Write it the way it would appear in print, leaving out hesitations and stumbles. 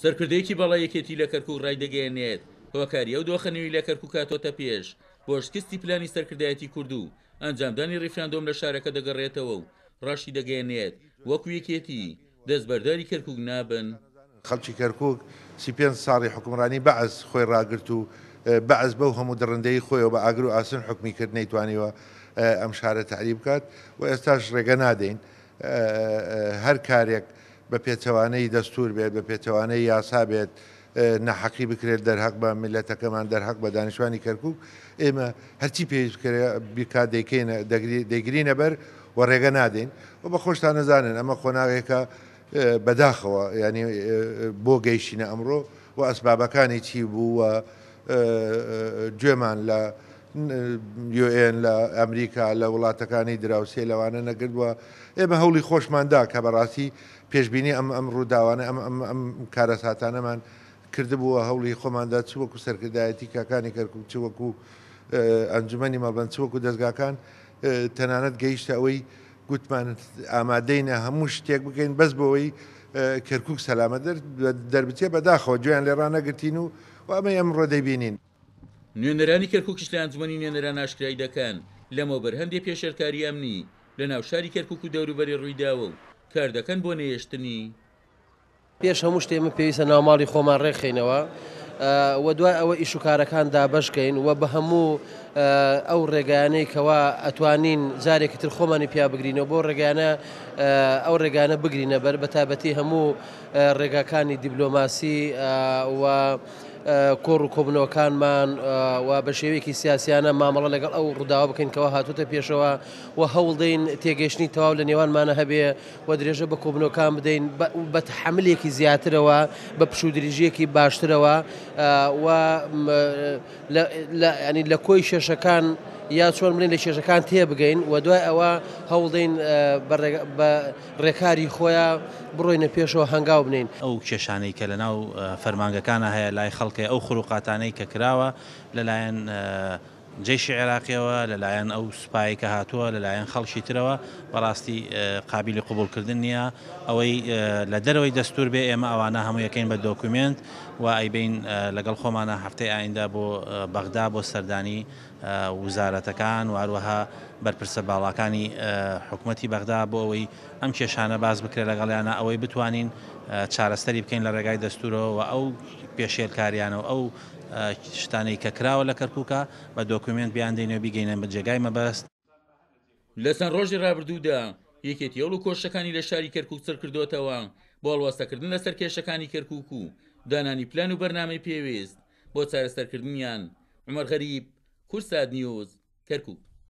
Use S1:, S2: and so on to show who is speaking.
S1: سەرکردەیەکی باڵای یەکێتی لە کەرکوک ڕایدەگەیەنێت، هۆکاری ئەو دۆخە نوێی لە کەرکوک هاتۆتە پێش بۆ شکستی پلانی سەرکردایەتی کورد و ئەنجامدانی ڕیفراندۆم لە شارەکە دەگەڕێتەوە و ڕاشیدەگەیەنێت، وەکو یەکێتی دەستبەرداری کەرکوک نابن.
S2: خەڵکی کەرکوک 35 ساڵی حوکمڕانی بەعس خۆی ڕاگرت و بەعس بەو هەموو دڕندەیی خۆیەوە بە ئاگر و ئاسن حوکمی کرد نەیتوانیوە ئەم شارە تەعریب بکات و ئێستاش ڕێگە نادەین هەر کارێک بە پێچەوانەی دەستور بێت بە پێچەوانەی یاسا بێت ناحەقی بکرێت دەرهەق بە میللەتەکەمان دەرهەق بە دانیشتوانی کەرکوک ئێمە هەرچی پێویست بکات دەیکەینە دەیگرینە بەر و ڕێگە نادەین و بە خۆشتان نەزانن ئەمە قۆناغێکە بەداخەوە ینی بۆ گەیشتینە ئەمڕۆ و ئەسبابەکانی چی بوو و گوێمان لە یوئێن لە ئەمریکا لە وڵاتەکانی دراوسێ لەوانە نەگرت و ئێمە هەوڵی خۆشمان دا کە بەڕاستی پێشبینی ئەم ئەم ڕووداوانە ئەم ئەم ئەم کارەساتانەمان کردبوو و هەوڵی خۆمان دا چ وەکو سەرکردایەتی کاکانی کەرکوک چ وەکو ئەنجومەنی مەڵبەند چ وەکو دەزگاکان تەنانەت گەیشتە ئەوەی گوتمان ئامادەینە هەموو شتێک بکەین بەس بۆ ئەوەی کەرکوک سەلامەت دەربچێ بەداخەوە گوێیان لێ ڕانەگرتین و ئەمەی ئەمڕۆ دەیبینین.
S1: نوێنەرانی کەرکوکیش لە ئەنجومەنی نوێنەران ئاشکرای دەکەن، لەمەوبەر هەندێ پێشێلکاری ئەمنی لەناو شاری کەرکوک و دەوروبەری ڕوویداوە و کاردەکەن بۆ نەهێشتنی.
S3: پێش هەموو شتێ ئێمە پێویستە ناوماڵی خۆمان ڕێکخەینەوە و دوای ئەوە ئیش و کارەکان دابەش کەین و بە هەموو ئەو ڕێگایانەی کەوا ئەتوانین جارێکی تر خۆمانی پیا بگرینەوە بۆ ڕێگایانە ئەو ڕێگانە بگرینە بەر بە تایبەتی هەموو ڕێگاکانی دیبلۆماسی و کۆڕ و کۆبنەوەکانمان و بە شێوەیەکی سیاسیانە مامەڵە لەگەڵ ئەو ڕووداوە بکەین کەوا هاتووتە پێشەوە و هەوڵدەین تێگەیشتنی تەواو لە نێوانمانە هەبێ و درێژە بە کۆبوونەوەکان بدەین بە تەحەملێکی زیاترەوە، بە پشوودریژییەکی باشترەوە و ینی لە کۆی کێشەکان یا چۆن بڵێین لە کێشەکان تێبگەین و دوای ئەوە هەوڵدەین بە ڕێکاری خۆیان بڕۆینە پێشەوە هەنگاو بنێین.
S4: ئەو کێشانەی کە لەناو فەرمانگەکانا هەیە لای خەڵکێ ئەو خروقاتانەی کە کراوە لەلایەن جەیشی عێراقیەوە، لەلایەن ئەو سوپایەی کە هاتووە، لەلایەن خەڵکی ترەوە، بەڕاستی قابیلی قبوڵکردن نییە. ئەوەی لە دەرەوەی دەستوور بێ ئێمە ئەوانە هەموو یەکەین بە دۆکومێنت و ئەیبەین لەگەڵ خۆمانە هەفتەی ئایندە بۆ بەغدا بۆ سەردانی وزارەتەکان و هەروەها بەرپرسە باڵاکانی حکومەتی بەغدا بۆ ئەوەی ئەم کێشانە باس بکرێت لەگەڵیانە ئەوەی بتوانین چارەسەری بکەین لە ڕێگای دەستوورەوە و ئەو پێشێلکاریانە و ئەو شتانەی کە کراوە لە کەرکوکە بە دۆکومێنت بیاندەینەوە بیگەینە بە جێگای مەبەست.
S1: لە چەند ڕۆژی ڕابردوودا یەکێتی هەوڵ و کۆششەکانی لە شاری کەرکوک چڕکردۆتەوە بۆ هەڵوەستەکردن لەسەر کێشەکانی کەرکوک و دانانی پلان و بەرنامەی پێویست بۆ چارەسەرکردنیان. عومەر غەریب، کوردسات نیوز، کەرکوک.